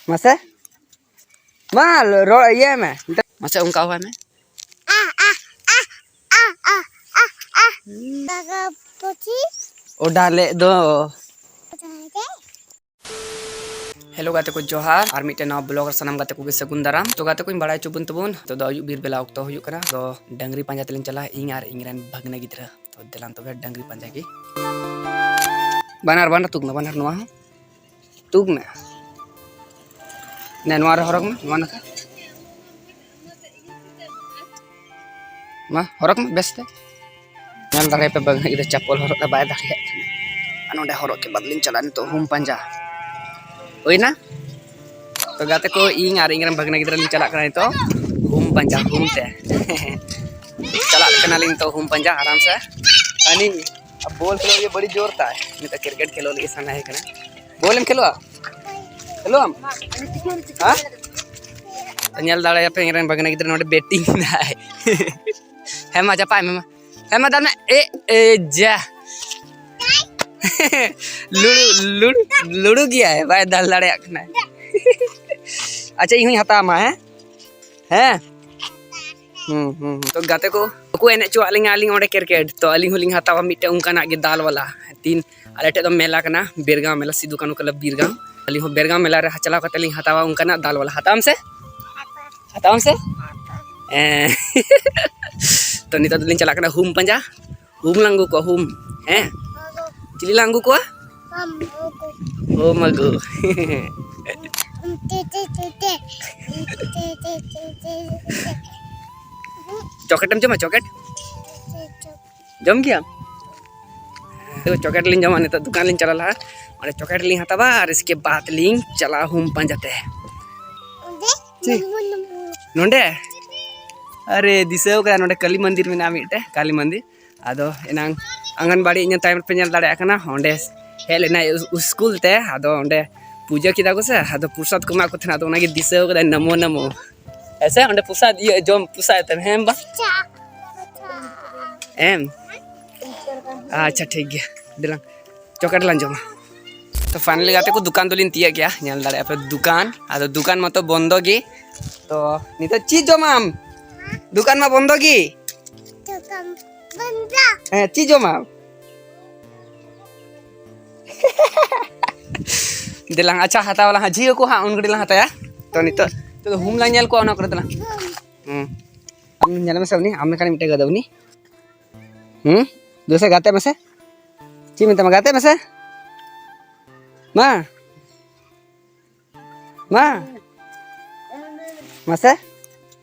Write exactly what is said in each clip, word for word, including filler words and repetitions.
ᱢᱟᱥᱮ, ᱢᱟ ᱨᱚᱲ ᱤᱭᱟᱹᱭ ᱢᱮ᱾ ᱢᱟᱥᱮ ᱚᱱᱠᱟ ᱦᱚᱦᱚᱭ ᱢᱮ᱾ ᱫᱟᱜᱟ ᱯᱩᱪᱤ᱾ ᱚᱰᱟ ᱞᱮᱫ ᱫᱚ᱾ ᱦᱮᱞᱳ ᱜᱟᱛᱮ ᱠᱚ, ᱡᱚᱦᱟᱨ᱾ ᱟᱨ ᱢᱤᱫᱴᱮᱱ ᱱᱟᱣᱟ ᱵᱞᱚᱜ ᱨᱮ ᱥᱟᱱᱟᱢ ᱜᱟᱛᱮ ᱠᱚᱜᱮ ᱥᱟᱹᱜᱩᱱ ᱫᱟᱨᱟᱢ᱾ ᱛᱚ ᱜᱟᱛᱮ ᱠᱚᱧ ᱵᱟᱲᱟᱭ ᱦᱚᱪᱚ ᱵᱚᱱ ᱛᱟᱵᱚᱱ, ᱱᱤᱛᱚᱜ ᱫᱚ ᱟᱹᱭᱩᱵ ᱵᱤᱨ ᱵᱮᱞᱟ ᱚᱠᱛᱚ ᱦᱩᱭᱩᱜ ᱠᱟᱱᱟ᱾ ᱛᱚ ᱰᱟᱹᱝᱨᱤ ᱯᱟᱸᱡᱟ ᱛᱮᱞᱤᱧ ᱪᱟᱞᱟᱜᱼᱟ, ᱤᱧ ᱟᱨ ᱤᱧ ᱨᱮᱱ ᱵᱷᱟᱹᱜᱽᱱᱟᱹ ᱜᱤᱫᱽᱨᱟᱹ᱾ ᱛᱚ ᱫᱮᱞᱟᱱ ᱛᱚᱵᱮ ᱰᱟᱹᱝᱨᱤ ᱯᱟᱸᱡᱟ ᱜᱮ᱾ ᱵᱟᱱᱟᱨ, ᱵᱟᱱᱟᱨ ᱛᱩᱠ ᱢᱮ, ᱵᱟᱱᱟᱨ ᱱᱚᱣᱟ ᱦᱚᱸ ᱛᱩᱠ ᱢᱮ᱾ ᱱᱮ, ᱱᱚᱣᱟ ᱨᱮ ᱦᱚᱨᱚᱜ ᱢᱮ, ᱱᱚᱣᱟ ᱱᱟᱠᱷᱟ᱾ ᱢᱟ, ᱦᱚᱨᱚᱜ ᱢᱮ ᱵᱮᱥ ᱛᱮ᱾ ᱧᱮᱞ ᱫᱟᱲᱮᱭᱟᱯᱮ ᱵᱟᱝ, ᱜᱤᱫᱽᱨᱟᱹ ᱪᱟᱯᱚᱞ ᱦᱚᱨᱚᱜ ᱫᱚ ᱵᱟᱭ ᱫᱟᱲᱮᱭᱟᱜ ᱠᱟᱱᱟ᱾ ᱟᱨ ᱱᱚᱰᱮ ᱦᱚᱨᱚᱜ ᱠᱮᱫ ᱵᱟᱫᱽ ᱞᱤᱧ ᱪᱟᱞᱟᱜᱼᱟ ᱱᱤᱛᱚᱜ ᱦᱩᱢ ᱯᱟᱸᱡᱟ᱾ ᱦᱩᱭᱱᱟ? ᱛᱚ ᱜᱟᱛᱮ ᱠᱚ, ᱤᱧ ᱟᱨ ᱤᱧ ᱨᱮᱱ ᱵᱷᱟᱹᱜᱽᱱᱟᱹ ᱜᱤᱫᱽᱨᱟᱹ ᱞᱤᱧ ᱪᱟᱞᱟᱜ ᱠᱟᱱᱟ ᱱᱤᱛᱚᱜ ᱦᱩᱢ ᱯᱟᱸᱡᱟ, ᱦᱩᱢ ᱛᱮ᱾ ᱪᱟᱞᱟᱜ ᱠᱟᱱᱟᱞᱤᱧ ᱱᱤᱛᱚᱜ ᱦᱩᱢ ᱯᱟᱸᱡᱟ ᱟᱨᱟᱢ ᱥᱮ᱾ ᱦᱟᱹᱱᱤ ᱵᱚᱞ ᱠᱷᱮᱞᱳᱜ ᱞᱟᱹᱜᱤᱫ ᱵᱟᱹᱲᱤ ᱡᱳᱨ ᱛᱟᱭ, ᱱᱤᱛᱚᱜ ᱠᱨᱤᱠᱮᱴ ᱠᱷᱮᱞᱳᱜ ᱞᱟᱹᱜᱤᱫ ᱥᱟᱱᱟᱭᱮ ᱠᱟᱱᱟ᱾ ᱵᱚᱞ ᱮᱢ ᱠᱷᱮᱞᱳᱜᱼᱟ? ᱠᱷᱮᱞᱳᱜ ᱟᱢ? ᱦᱮᱸ? ᱧᱮᱞ ᱫᱟᱲᱮᱭᱟᱯᱮ, ᱤᱧ ᱨᱮᱱ ᱵᱷᱟᱹᱜᱽᱱᱟᱹ ᱜᱤᱫᱽᱨᱟᱹ ᱱᱚᱰᱮ ᱵᱮᱴᱤᱝ ᱫᱟᱭ᱾ ᱦᱮᱸ ᱢᱟ, ᱪᱟᱯᱟᱭ ᱢᱮ ᱢᱟ᱾ ᱦᱮᱸ ᱢᱟ, ᱫᱟᱞ ᱢᱮ᱾ ᱮ, ᱮ, ᱡᱟ᱾ ᱞᱩᱲᱩ, ᱞᱩᱲᱩ, ᱞᱩᱲᱩ ᱜᱮᱭᱟᱭ, ᱵᱟᱭ ᱫᱟᱞ ᱫᱟᱲᱮᱭᱟᱜ ᱠᱟᱱᱟᱭ᱾ ᱟᱪᱪᱷᱟ, ᱤᱧ ᱦᱚᱸᱧ ᱦᱟᱛᱟᱣ ᱟᱢᱟ, ᱦᱮᱸ? ᱦᱮᱸ? ᱦᱩᱸ, ᱦᱩᱸ, ᱦᱩᱸ᱾ ᱛᱚ ᱜᱟᱛᱮ ᱠᱚ, ᱠᱚ ᱮᱱᱮᱡ ᱦᱚᱪᱚᱣᱟᱜ ᱞᱤᱧᱟ ᱟᱹᱞᱤᱧ ᱚᱸᱰᱮ ᱠᱨᱤᱠᱮᱴ, ᱛᱚ ᱟᱹᱞᱤᱧ ᱦᱚᱸᱞᱤᱧ ᱦᱟᱛᱟᱣᱟ ᱢᱤᱫᱴᱮᱱ ᱚᱱᱠᱟᱱᱟᱜ ᱜᱮ ᱫᱟᱞ ᱵᱟᱞᱟ᱾ ᱛᱤᱱ, ᱟᱞᱮ ᱴᱷᱮᱡ ᱫᱚ ᱢᱮᱞᱟ ᱠᱟᱱᱟ, ᱵᱤᱨᱜᱟᱸᱣ ᱢᱮᱞᱟ, ᱥᱤᱫᱩ ᱠᱟᱹᱱᱦᱩ ᱠᱞᱟᱵᱽ ᱵᱤᱨᱜᱟᱸᱣ᱾ ᱟᱹᱞᱤᱧ ᱦᱚᱸ ᱵᱤᱨᱜᱟᱸᱣ ᱢᱮᱞᱟ ᱨᱮ ᱪᱟᱞᱟᱣ ᱠᱟᱛᱮ ᱞᱤᱧ ᱦᱟᱛᱟᱣᱟ ᱚᱱᱠᱟᱱᱟᱜ ᱫᱟᱞ ᱵᱟᱞᱟ᱾ ᱦᱟᱛᱟᱣᱟᱢ ᱥᱮ? ᱦᱟᱛᱟᱣᱟᱢ ᱥᱮ? ᱦᱮᱸ᱾ ᱛᱚ ᱱᱤᱛᱚᱜ ᱫᱚᱞᱤᱧ ᱪᱟᱞᱟᱜ ᱠᱟᱱᱟ ᱦᱩᱢ ᱯᱟᱸᱡᱟ᱾ ᱦᱩᱢ ᱞᱟᱝ ᱟᱹᱜᱩ ᱠᱚᱣᱟ, ᱦᱩᱢ᱾ ᱦᱮᱸ? ᱪᱤᱞᱤ ᱞᱟᱝ ᱟᱹᱜᱩ ᱠᱚᱣᱟ? ᱦᱩᱢ ᱟᱹᱜᱩ᱾ ᱦᱩᱢ ᱟᱹᱜᱩ᱾ ᱪᱚᱠᱞᱮᱴ ᱮᱢ ᱡᱚᱢᱟ, ᱪᱚᱠᱞᱮᱴ? ᱡᱚᱢ ᱜᱮᱭᱟᱢ? ᱛᱚ, ᱪᱚᱠᱞᱮᱴ ᱞᱤᱧ ᱡᱚᱢᱟ, ᱱᱤᱛᱚᱜ ᱫᱚᱠᱟᱱ ᱞᱤᱧ ᱪᱟᱞᱟᱣ ᱞᱟᱦᱟ, ᱚᱸᱰᱮ ᱪᱚᱠᱞᱮᱴ ᱞᱤᱧ ᱦᱟᱛᱟᱣᱟ ᱟᱨ ᱤᱥᱠᱮ ᱵᱟᱫᱽ ᱞᱤᱧ ᱪᱟᱞᱟᱜᱼᱟ ᱦᱩᱢ ᱯᱟᱸᱡᱟ ᱛᱮ᱾ ᱚᱸᱰᱮ? ᱪᱮᱫ? ᱱᱚᱰᱮ? ᱟᱨᱮ, ᱫᱤᱥᱟᱹᱣ ᱠᱟᱫᱟ, ᱱᱚᱰᱮ ᱠᱟᱞᱤ ᱢᱚᱱᱫᱤᱨ ᱢᱮᱱᱟᱜᱼᱟ ᱢᱤᱫᱴᱮᱡ, ᱠᱟᱞᱤ ᱢᱚᱱᱫᱤᱨ᱾ ᱟᱫᱚ ᱮᱱᱟᱝ ᱟᱸᱜᱟᱱᱵᱟᱲᱤ ᱤᱧᱟᱹᱜ ᱛᱟᱭᱚᱢ ᱨᱮᱯᱮ ᱧᱮᱞ ᱫᱟᱲᱮᱭᱟᱜ ᱠᱟᱱᱟ, ᱚᱸᱰᱮ ᱦᱮᱡ ᱞᱮᱱᱟᱭ ᱩᱥ-, ᱥᱠᱩᱞ ᱛᱮ, ᱟᱫᱚ ᱚᱸᱰᱮ ᱯᱩᱡᱟᱹ ᱠᱮᱫᱟ ᱠᱚ ᱥᱮ, ᱟᱫᱚ ᱯᱨᱚᱥᱟᱫ ᱠᱚ ᱮᱢᱟᱜ ᱠᱚ ᱛᱟᱦᱮᱱᱟ, ᱟᱫᱚ ᱚᱱᱟᱜᱮ ᱫᱤᱥᱟᱹᱣ ᱠᱟᱫᱟᱭ, ᱱᱟᱢᱳ ᱱᱟᱢᱳ᱾ ᱦᱮᱸ ᱥᱮ? ᱚᱸᱰᱮ ᱯᱨᱚᱥᱟᱫ, ᱤᱭᱟᱹ, ᱡᱚᱢ ᱯᱨᱚᱥᱟᱫ ᱛᱟᱦᱮᱱ, ᱦᱮᱸ ᱵᱟ? ᱮᱢ? ᱟᱪᱪᱷᱟ, ᱴᱷᱤᱠ ᱜᱮᱭᱟ, ᱫᱮᱞᱟᱝ ᱪᱚᱠᱞᱮᱴ ᱞᱟᱝ ᱡᱚᱢᱟ᱾ ᱛᱚ finally ᱜᱟᱛᱮ ᱠᱚ, ᱫᱚᱠᱟᱱ ᱫᱚᱞᱤᱧ ᱛᱤᱭᱟᱹᱜ ᱜᱮᱭᱟ᱾ ᱧᱮᱞ ᱫᱟᱲᱮᱭᱟᱜᱼᱟ ᱯᱮ ᱫᱚᱠᱟᱱ, ᱟᱫᱚ ᱫᱚᱠᱟᱱ ᱢᱟᱛᱚ ᱵᱚᱱᱫᱚ ᱜᱮ᱾ ᱛᱚ ᱱᱤᱛᱚᱜ ᱪᱮᱫ ᱡᱚᱢᱟᱢ? ᱫᱚᱠᱟᱱ ᱢᱟ ᱵᱚᱱᱫᱚ ᱜᱮ᱾ ᱫᱚᱠᱟᱱ ᱵᱚᱱᱫᱚ᱾ ᱦᱮᱸ, ᱪᱮᱫ ᱡᱚᱢᱟᱢ? ᱫᱮᱞᱟᱝ, ᱟᱪᱪᱷᱟ, ᱦᱟᱛᱟᱣ ᱟᱞᱟᱝ ᱦᱟᱸᱜ, ᱡᱷᱤ ᱠᱚ ᱦᱟᱸᱜ ᱩᱱ ᱜᱷᱟᱹᱲᱤᱡ ᱞᱟᱝ ᱦᱟᱛᱟᱭᱟ᱾ ᱛᱚ ᱱᱤᱛᱚᱜ, ᱱᱤᱛᱚᱜ ᱫᱚ ᱦᱩᱢ ᱞᱟᱝ ᱧᱮᱞ ᱠᱚᱣᱟ ᱚᱱᱟ ᱠᱚᱨᱮ ᱫᱚᱞᱟᱝ᱾ ᱦᱩᱸ᱾ ᱟᱢ ᱧᱮᱞ ᱢᱮᱥᱮ ᱩᱱᱤ, ᱟᱢ ᱞᱮᱠᱟᱱ ᱢᱤᱫᱴᱮᱡ ᱜᱟᱫᱟ ᱩᱱᱤ᱾ ᱦᱩᱸ? ᱫᱩᱥᱮ ᱜᱟᱛᱮ ᱢᱮᱥᱮ᱾ ᱪᱮᱫ ᱢᱮᱛᱟᱢᱟ? ᱜᱟᱛᱮ ᱢᱮᱥᱮ᱾ ᱢᱟ᱾ ᱢᱟ᱾ ᱢᱟᱥᱮ᱾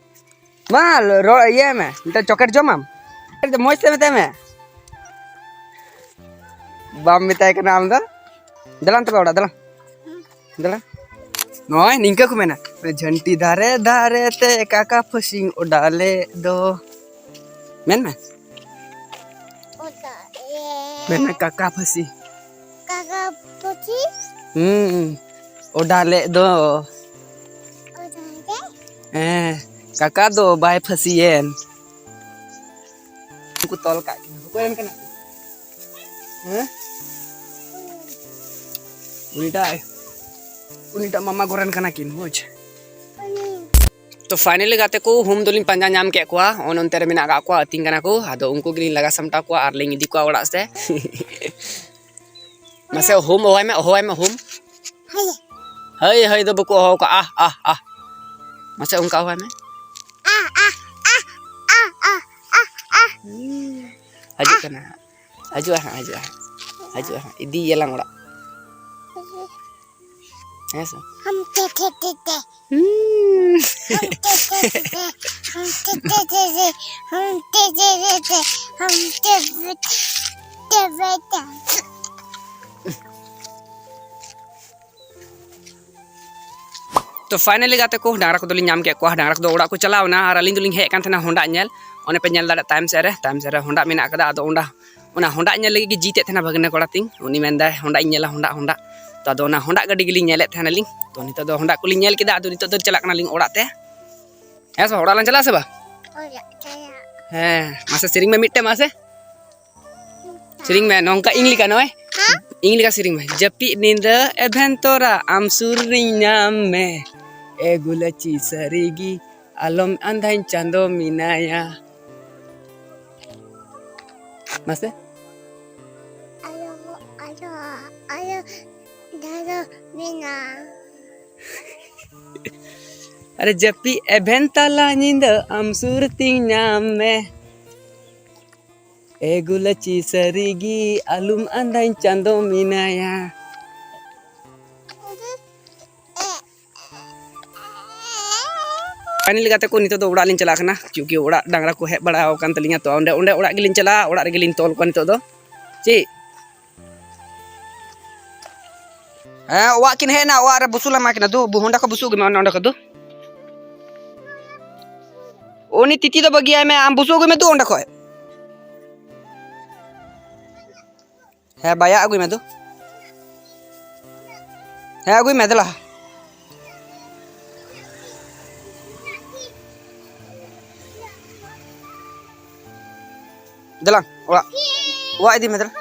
ᱢᱟ, ᱨᱚᱲ ᱤᱭᱟᱹ ᱢᱮ᱾ ᱢᱤᱫᱴᱮᱱ chocolate ᱡᱚᱢᱟᱢ? ᱢᱚᱡᱽ ᱛᱮ ᱢᱮᱛᱟᱭ ᱢᱮ᱾ ᱵᱟᱢ ᱢᱮᱛᱟᱭ ᱠᱟᱱᱟ ᱟᱢ ᱫᱚ? ᱫᱟᱞᱟᱝ ᱛᱚᱵᱮ ᱚᱲᱟᱜ, ᱫᱟᱞᱟᱝ᱾ ᱫᱟᱞᱟᱝ᱾ ᱱᱚᱜᱼᱚᱭ ᱱᱤᱝᱠᱟᱹ ᱠᱚ ᱢᱮᱱᱟ, "ᱡᱷᱟᱹᱱᱴᱤ ᱫᱷᱟᱨᱮ ᱫᱷᱟᱨᱮ ᱛᱮ ᱠᱟᱠᱟ ᱯᱷᱟᱹᱥᱤᱧ ᱚᱰᱟᱣ ᱞᱮᱫ ᱫᱚ᱾" ᱢᱮᱱ ᱢᱮ᱾ ᱚᱰᱟᱣ ᱞᱮᱫ᱾ ᱢᱮᱱ ᱢᱮ, "ᱠᱟᱠᱟ ᱯᱷᱟᱹᱥᱤ᱾" ᱠᱟᱠᱟ ᱯᱷᱟᱹᱥᱤ? ᱦᱩᱸ, ᱚᱰᱟᱣ ᱞᱮᱫ ᱫᱚ᱾ ᱚᱰᱟᱣ ᱞᱮᱫ? ᱦᱮᱸ, ᱠᱟᱠᱟ ᱫᱚ ᱵᱟᱭ ᱯᱷᱟᱹᱥᱤᱭᱮᱱ᱾ ᱩᱱᱠᱩ ᱛᱚᱞ ᱠᱟᱜ ᱠᱤᱱᱟ᱾ ᱚᱠᱚᱭ ᱨᱮᱱ ᱠᱟᱱᱟ ᱠᱤᱱ? ᱦᱮᱸ? ᱩᱱᱤᱴᱟᱜ, ᱩᱱᱤᱴᱟᱜ ᱢᱟᱢᱟ ᱜᱚ ᱨᱮᱱ ᱠᱟᱱᱟ ᱠᱤᱱ, ᱵᱩᱡᱽ? ᱛᱚ finally ᱜᱟᱛᱮ ᱠᱚ, ᱦᱩᱢ ᱫᱚᱞᱤᱧ ᱯᱟᱸᱡᱟ ᱧᱟᱢ ᱠᱮᱫ ᱠᱚᱣᱟ᱾ ᱚᱱ ᱚᱱᱛᱮ ᱨᱮ ᱢᱮᱱᱟᱜ ᱠᱟᱜ ᱠᱚᱣᱟ, ᱟᱹᱛᱤᱧ ᱠᱟᱱᱟ ᱠᱚ᱾ ᱟᱫᱚ ᱩᱱᱠᱩ ᱜᱮᱞᱤᱧ ᱞᱟᱜᱟ ᱥᱟᱢᱴᱟᱣ ᱠᱚᱣᱟ ᱟᱨ ᱞᱤᱧ ᱤᱫᱤ ᱠᱚᱣᱟ ᱚᱲᱟᱜ ᱥᱮᱫ᱾ ᱢᱟᱥᱮ ᱦᱩᱢ ᱦᱚᱦᱚᱭ ᱢᱮ, ᱦᱚᱦᱚᱭ ᱢᱮ ᱦᱩᱢ᱾ ᱦᱟᱹᱭ᱾ ᱦᱟᱹᱭ, ᱦᱟᱹᱭ ᱫᱚ ᱵᱟᱠᱚ ᱦᱚᱦᱚ ᱠᱟᱜᱼᱟ, ᱟᱦ, ᱟᱦ, ᱟᱦ᱾ ᱢᱟᱥᱮ ᱚᱱᱠᱟ ᱦᱚᱦᱚᱭ ᱢᱮ᱾ ᱟᱦ, ᱟᱦ, ᱟᱦ, ᱟᱦ, ᱟᱦ, ᱟᱦ, ᱟᱦ᱾ ᱦᱤᱡᱩᱜ ᱠᱟᱱᱟ ᱦᱟᱸᱜ᱾ ᱦᱤᱡᱩᱜᱼᱟ ᱦᱟᱸᱜ, ᱦᱤᱡᱩᱜᱼᱟ ᱦᱟᱸᱜ᱾ ᱦᱤᱡᱩᱜᱼᱟ ᱦᱟᱸᱜ, ᱤᱫᱤᱭᱮᱭᱟᱞᱟᱝ ᱚᱲᱟᱜ᱾ ᱦᱮᱸ ᱥᱮ? ᱦᱟᱢ ᱛᱮ ᱛᱮ ᱛᱮ ᱛᱮ᱾ ᱦᱩᱸ᱾ ᱦᱟᱢ ᱛᱮ ᱛᱮ ᱛᱮ ᱛᱮ᱾ ᱦᱟᱢ ᱛᱮ ᱛᱮ ᱛᱮ ᱛᱮ᱾ ᱦᱟᱢ ᱛᱮ ᱛᱮ ᱛᱮ ᱛᱮ᱾ ᱛᱚ finally ᱜᱟᱛᱮ ᱠᱚ, ᱰᱟᱝᱨᱟ ᱠᱚᱫᱚ ᱞᱤᱧ ᱧᱟᱢ ᱠᱮᱫ ᱠᱚᱣᱟ᱾ ᱰᱟᱝᱨᱟ ᱠᱚᱫᱚ ᱚᱲᱟᱜ ᱠᱚ ᱪᱟᱞᱟᱣ ᱮᱱᱟ ᱟᱨ ᱟᱹᱞᱤᱧ ᱫᱚᱞᱤᱧ ᱦᱮᱡ ᱟᱠᱟᱱ ᱛᱟᱦᱮᱱᱟ ᱦᱚᱸᱰᱟ ᱧᱮᱞ᱾ ᱚᱱᱮ ᱯᱮ ᱧᱮᱞ ᱫᱟᱲᱮᱭᱟᱜ ᱛᱟᱭᱚᱢ ᱥᱮᱫ ᱨᱮ, ᱛᱟᱭᱚᱢ ᱥᱮᱫ ᱨᱮ ᱦᱚᱸᱰᱟ ᱢᱮᱱᱟᱜ ᱠᱟᱫᱟ᱾ ᱟᱫᱚ ᱚᱸᱰᱟ, ᱚᱱᱟ ᱦᱚᱸᱰᱟ ᱧᱮᱞ ᱞᱟᱹᱜᱤᱫ ᱜᱮ ᱡᱤᱛᱮᱫ ᱛᱟᱦᱮᱱᱟ ᱵᱷᱟᱹᱜᱽᱱᱟᱹ ᱠᱚᱲᱟ ᱛᱤᱧ᱾ ᱩᱱᱤ ᱢᱮᱱᱫᱟᱭ, "ᱦᱚᱸᱰᱟᱧ ᱧᱮᱞᱟ, ᱦᱚᱸᱰᱟ, ᱦᱚᱸᱰᱟ᱾" ᱛᱚ ᱟᱫᱚ ᱚᱱᱟ ᱦᱚᱸᱰᱟ ᱜᱟᱹᱰᱤ ᱜᱮᱞᱤᱧ ᱧᱮᱞᱮᱫ ᱛᱟᱦᱮᱱᱟᱞᱤᱧ᱾ ᱛᱚ ᱱᱤᱛᱚᱜ ᱫᱚ ᱦᱚᱸᱰᱟ ᱠᱚᱞᱤᱧ ᱧᱮᱞ ᱠᱮᱫᱟ, ᱟᱫᱚ ᱱᱤᱛᱚᱜ ᱫᱚ ᱪᱟᱞᱟᱜ ᱠᱟᱱᱟᱞᱤᱧ ᱚᱲᱟᱜ ᱛᱮ᱾ ᱦᱮᱸ ᱥᱮ ᱵᱟᱝ? ᱚᱲᱟᱜ ᱞᱟᱝ ᱪᱟᱞᱟᱜᱼᱟ ᱥᱮ ᱵᱟᱝ? ᱚᱲᱟᱜ ᱪᱟᱞᱟᱜ᱾ ᱦᱮᱸ, ᱢᱟᱥᱮ ᱥᱮᱨᱮᱧ ᱢᱮ ᱢᱤᱫᱴᱮᱱ, ᱢᱟᱥᱮ᱾ ᱥᱮᱨᱮᱧ ᱢᱮ, ᱱᱚᱝᱠᱟ ᱤᱧ ᱞᱮᱠᱟ ᱱᱚᱜᱼᱚᱭ᱾ ᱦᱮᱸ? ᱤᱧ ᱞᱮᱠᱟ ᱥᱮᱨᱮᱧ ᱢᱮ᱾ ᱡᱟᱹᱯᱤᱫ ᱧᱤᱫᱟᱹ ᱮᱵᱷᱮᱱ ᱛᱚᱨᱟ ᱟᱢ ᱥᱩᱨ ᱨᱤᱧ ᱧᱟᱢ ᱢᱮ, ᱮ ᱜᱩᱞᱟᱹᱪᱤ ᱥᱟᱹᱨᱤᱜᱤ ᱟᱞᱚᱢ ᱟᱸᱫᱷᱟᱧ ᱪᱟᱸᱫᱚ ᱢᱮᱱᱟᱭᱟ᱾ ᱢᱟᱥᱮ᱾ ᱟᱭᱳ, ᱟᱭᱳ, ᱟᱭᱳ, ᱫᱟᱫᱟ ᱢᱮᱱᱟ᱾ ᱟᱨᱮ ᱡᱟᱹᱯᱤᱫ ᱮᱵᱷᱮᱱ ᱛᱟᱞᱟ ᱧᱤᱫᱟᱹ ᱟᱢ ᱥᱩᱨ ᱛᱤᱧ ᱧᱟᱢ ᱢᱮ᱾ ᱮ ᱜᱩᱞᱟᱹᱪᱤ ᱥᱟᱹᱨᱤᱜᱤ ᱟᱞᱚᱢ ᱟᱸᱫᱷᱟᱧ ᱪᱟᱸᱫᱚ ᱢᱮᱱᱟᱭᱟ᱾ ᱯᱷᱟᱭᱱᱟᱞ ᱜᱟᱛᱮ ᱠᱚ, ᱱᱤᱛᱚᱜ ᱫᱚ ᱚᱲᱟᱜ ᱞᱤᱧ ᱪᱟᱞᱟᱜ ᱠᱟᱱᱟ, ᱠᱤᱭᱩᱠᱤ ᱚᱲᱟᱜ ᱰᱟᱝᱨᱟ ᱠᱚ ᱦᱮᱡ ᱵᱟᱲᱟ ᱟᱠᱟᱱ ᱛᱟᱹᱞᱤᱧᱟ᱾ ᱛᱚ ᱚᱸᱰᱮ, ᱚᱸᱰᱮ ᱚᱲᱟᱜ ᱜᱮᱞᱤᱧ ᱪᱟᱞᱟᱜᱼᱟ, ᱚᱲᱟᱜ ᱨᱮᱜᱮ ᱞᱤᱧ ᱛᱚᱞ ᱠᱚᱣᱟ ᱱᱤᱛᱚᱜ ᱫᱚ᱾ ᱪᱮᱫ? ᱦᱮᱸ, ᱚᱲᱟᱜ ᱠᱤᱱ ᱦᱮᱡ ᱮᱱᱟ, ᱚᱲᱟᱜ ᱨᱮ ᱵᱩᱥᱩᱵ ᱞᱮ ᱮᱢᱟ ᱠᱤᱱᱟ᱾ ᱫᱩ, ᱵᱩ-, ᱚᱸᱰᱮ ᱠᱷᱚᱡ ᱵᱩᱥᱩᱵ ᱟᱹᱜᱩᱭ ᱢᱮ, ᱚᱸᱰᱮ ᱠᱷᱚᱡ ᱫᱩ᱾ ᱩᱱᱤ ᱛᱤᱛᱤ ᱫᱚ ᱵᱟᱹᱜᱤᱭᱟᱭ ᱢᱮ, ᱟᱢ ᱵᱩᱥᱩᱵ ᱟᱹᱜᱩᱭ ᱢᱮ ᱫᱩ ᱚᱸᱰᱮ ᱠᱷᱚᱡ᱾ ᱦᱮᱸ, ᱵᱟᱭᱟ ᱟᱹᱜᱩᱭ ᱢᱮ ᱫᱩ᱾ ᱦᱮᱸ, ᱟᱹᱜᱩᱭ ᱢᱮ ᱫᱮᱞᱟ᱾ ᱫᱮᱞᱟ, ᱚᱲᱟᱜ, ᱚᱲᱟᱜ ᱤᱫᱤ ᱢᱮ ᱫᱮᱞᱟ᱾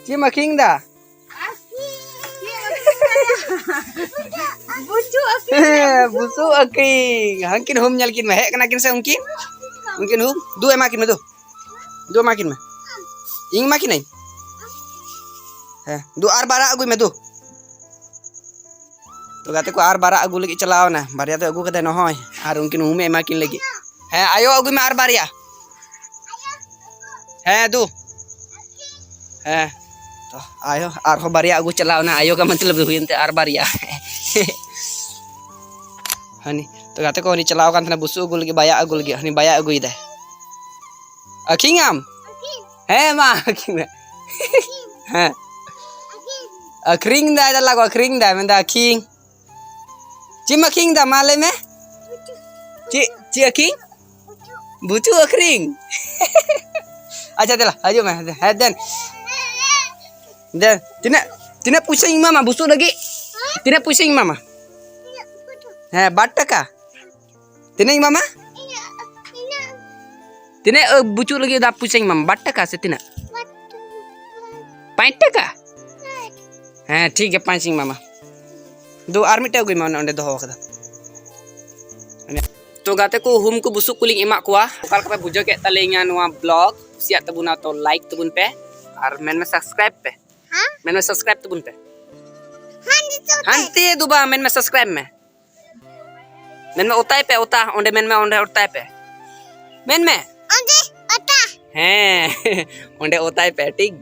ᱪᱮᱫ ᱮᱢ ᱟᱹᱠᱷᱨᱤᱧ ᱫᱟ? ᱵᱩᱪᱩ ᱟᱹᱠᱷᱨᱤᱧ᱾ ᱦᱮᱸ, ᱵᱩᱪᱩ ᱟᱹᱠᱷᱨᱤᱧ᱾ ᱦᱟᱱᱠᱤᱱ ᱦᱩᱢ ᱧᱮᱞ ᱠᱤᱱ ᱢᱮ, ᱦᱮᱡ ᱠᱟᱱᱟ ᱠᱤᱱ ᱥᱮ ᱩᱱᱠᱤᱱ? ᱩᱱᱠᱤᱱ ᱦᱩᱢ, ᱫᱩ ᱮᱢᱟ ᱠᱤᱱ ᱢᱮ, ᱫᱩ᱾ ᱫᱩ ᱮᱢᱟ ᱠᱤᱱ ᱢᱮ᱾ ᱤᱧ ᱮᱢᱟ ᱠᱤᱱᱟᱹᱧ? ᱦᱮᱸ, ᱫᱩ ᱟᱨ ᱵᱟᱨᱟ ᱟᱹᱜᱩᱭ ᱢᱮ, ᱫᱩ᱾ ᱛᱚ ᱜᱟᱛᱮ ᱠᱚ ᱟᱨ ᱵᱟᱨᱟ ᱟᱹᱜᱩ ᱞᱟᱹᱜᱤᱫ ᱪᱟᱞᱟᱣ ᱮᱱᱟ᱾ ᱵᱟᱨᱭᱟ ᱫᱚ ᱟᱹᱜᱩ ᱠᱟᱫᱟᱭ ᱱᱚᱦᱚᱭ, ᱟᱨ ᱩᱱᱠᱤᱱ ᱦᱩᱢᱮ ᱮᱢᱟ ᱠᱤᱱ ᱞᱟᱹᱜᱤᱫ᱾ ᱦᱮᱸ, ᱟᱭᱳ ᱟᱹᱜᱩᱭ ᱢᱮ ᱟᱨ ᱵᱟᱨᱭᱟ᱾ ᱦᱮᱸ, ᱫᱩ᱾ ᱦᱮᱸ᱾ ᱛᱚ, ᱟᱭᱳ ᱟᱨᱦᱚᱸ ᱵᱟᱨᱭᱟ ᱟᱹᱜᱩ ᱪᱟᱞᱟᱣ ᱮᱱᱟ᱾ ᱟᱭᱳ ᱠᱟ ᱢᱚᱛᱞᱚᱵ ᱦᱩᱭᱮᱱ ᱛᱮ ᱟᱨ ᱵᱟᱨᱭᱟ᱾ ᱦᱟᱹᱱᱤ, ᱛᱚ ᱜᱟᱛᱮ ᱠᱚ, ᱦᱟᱹᱱᱤ ᱪᱟᱞᱟᱣ ᱟᱠᱟᱱ ᱛᱟᱦᱮᱱᱟ ᱵᱩᱥᱩᱵ ᱟᱹᱜᱩ ᱞᱟᱹᱜᱤᱫ, ᱵᱟᱭᱟ ᱟᱹᱜᱩ ᱞᱟᱹᱜᱤᱫ᱾ ᱦᱟᱹᱱᱤ ᱵᱟᱭᱟ ᱟᱹᱜᱩᱭᱮᱫᱟᱭ᱾ ᱟᱹᱠᱷᱨᱤᱧᱟᱢ? ᱦᱮᱸ, ᱢᱟ, ᱟᱹᱠᱷᱨᱤᱧ ᱢᱮ᱾ ᱦᱮᱸ᱾ ᱟᱹᱠᱷᱨᱤᱧ ᱫᱟᱭ, ᱫᱟᱞᱟ ᱠᱚ ᱟᱹᱠᱷᱨᱤᱧ ᱫᱟᱭ, ᱢᱮᱱᱫᱟ ᱟᱹᱠᱷᱨᱤᱧ᱾ ᱪᱮᱫ ᱮᱢ ᱟᱹᱠᱷᱨᱤᱧ ᱫᱟ? ᱢᱟ ᱞᱟᱹᱭ ᱢᱮ᱾ ᱪᱮᱫ, ᱪᱮᱫ ᱟᱹᱠᱷᱨᱤᱧ? ᱵᱩᱪᱩ ᱟᱹᱠᱷᱨᱤᱧ᱾ ᱟᱪᱪᱷᱟ, ᱫᱮᱞᱟ, ᱦᱤᱡᱩᱜ ᱢᱮ᱾ ᱦᱮᱸ, ᱫᱮᱱ᱾ ᱫᱮᱱ, ᱛᱤᱱᱟᱹᱜ, ᱛᱤᱱᱟᱹᱜ ᱯᱩᱭᱥᱟᱹᱧ ᱮᱢᱟᱢᱟ ᱵᱩᱥᱩᱵ ᱞᱟᱹᱜᱤᱫ? ᱛᱤᱱᱟᱹᱜ ᱯᱩᱭᱥᱟᱹᱧ ᱮᱢᱟᱢᱟ? ᱦᱮᱸ, ᱵᱟᱨ ᱴᱟᱠᱟ᱾ ᱛᱤᱱᱟᱹᱜ ᱤᱧ ᱮᱢᱟᱢᱟ? ᱛᱤᱱᱟᱹᱜ ᱵᱩᱪᱩᱜ ᱞᱟᱹᱜᱤᱫ ᱫᱟ ᱯᱚᱭᱥᱟᱧ ᱮᱢᱟᱢᱟ? ᱵᱟᱨ ᱴᱟᱠᱟ ᱥᱮ ᱛᱤᱱᱟᱹᱜ? ᱯᱟᱸᱪ ᱴᱟᱠᱟ? ᱦᱮᱸ, ᱴᱷᱤᱠ ᱜᱮᱭᱟ, ᱯᱟᱸᱪ ᱤᱧ ᱮᱢᱟᱢᱟ᱾ ᱫᱩ, ᱟᱨ ᱢᱤᱫᱴᱮᱡ ᱟᱹᱜᱩᱭ ᱢᱮ, ᱚᱱᱮ ᱚᱸᱰᱮ ᱫᱚᱦᱚ ᱟᱠᱟᱫᱟ᱾ ᱛᱚ ᱜᱟᱛᱮ ᱠᱚ, ᱦᱩᱢ ᱠᱚ ᱵᱩᱥᱩᱵ ᱠᱚᱞᱤᱧ ᱮᱢᱟᱜ ᱠᱚᱣᱟ᱾ ᱚᱠᱟ ᱞᱮᱠᱟ ᱯᱮ ᱵᱩᱡᱷᱟᱹᱣ ᱠᱮᱫ ᱛᱟᱹᱞᱤᱧᱟ ᱱᱚᱣᱟ ᱵᱞᱚᱜ? ᱠᱩᱥᱤᱭᱟᱜ ᱛᱟᱵᱚᱱᱟ ᱛᱚ ᱞᱟᱭᱤᱠ ᱛᱟᱵᱚᱱ ᱯᱮ, ᱟᱨ ᱢᱮᱱ ᱢᱮ ᱥᱟᱵᱥᱠᱨᱟᱭᱤᱵ ᱯᱮ᱾ ᱦᱮᱸ? ᱢᱮᱱ ᱢᱮ ᱥᱟᱵᱥᱠᱨᱟᱭᱤᱵ ᱛᱟᱵᱚᱱ ᱯᱮ᱾ ᱦᱮᱸ, ᱱᱤᱛᱚᱜ ᱯᱮ᱾ ᱦᱟᱱᱛᱮ ᱫᱚ ᱵᱟᱝ, ᱢᱮᱱ ᱢᱮ ᱥᱟᱵᱥᱠᱨᱟᱭᱤᱵ ᱢᱮ᱾ ᱢᱮᱱ ᱢᱮ ᱚᱛᱟᱭ ᱯᱮ, ᱚᱛᱟ, ᱚᱸᱰᱮ ᱢᱮᱱ ᱢᱮ, ᱚᱸᱰᱮ ᱚᱛᱟᱭ ᱯᱮ᱾ ᱢᱮᱱ ᱢᱮ᱾ ᱚᱸᱰᱮ ᱚᱛᱟ᱾ ᱦᱮᱸ, ᱚᱸᱰᱮ ᱚᱛᱟᱭ ᱯᱮ, ᱴᱷᱤᱠ᱾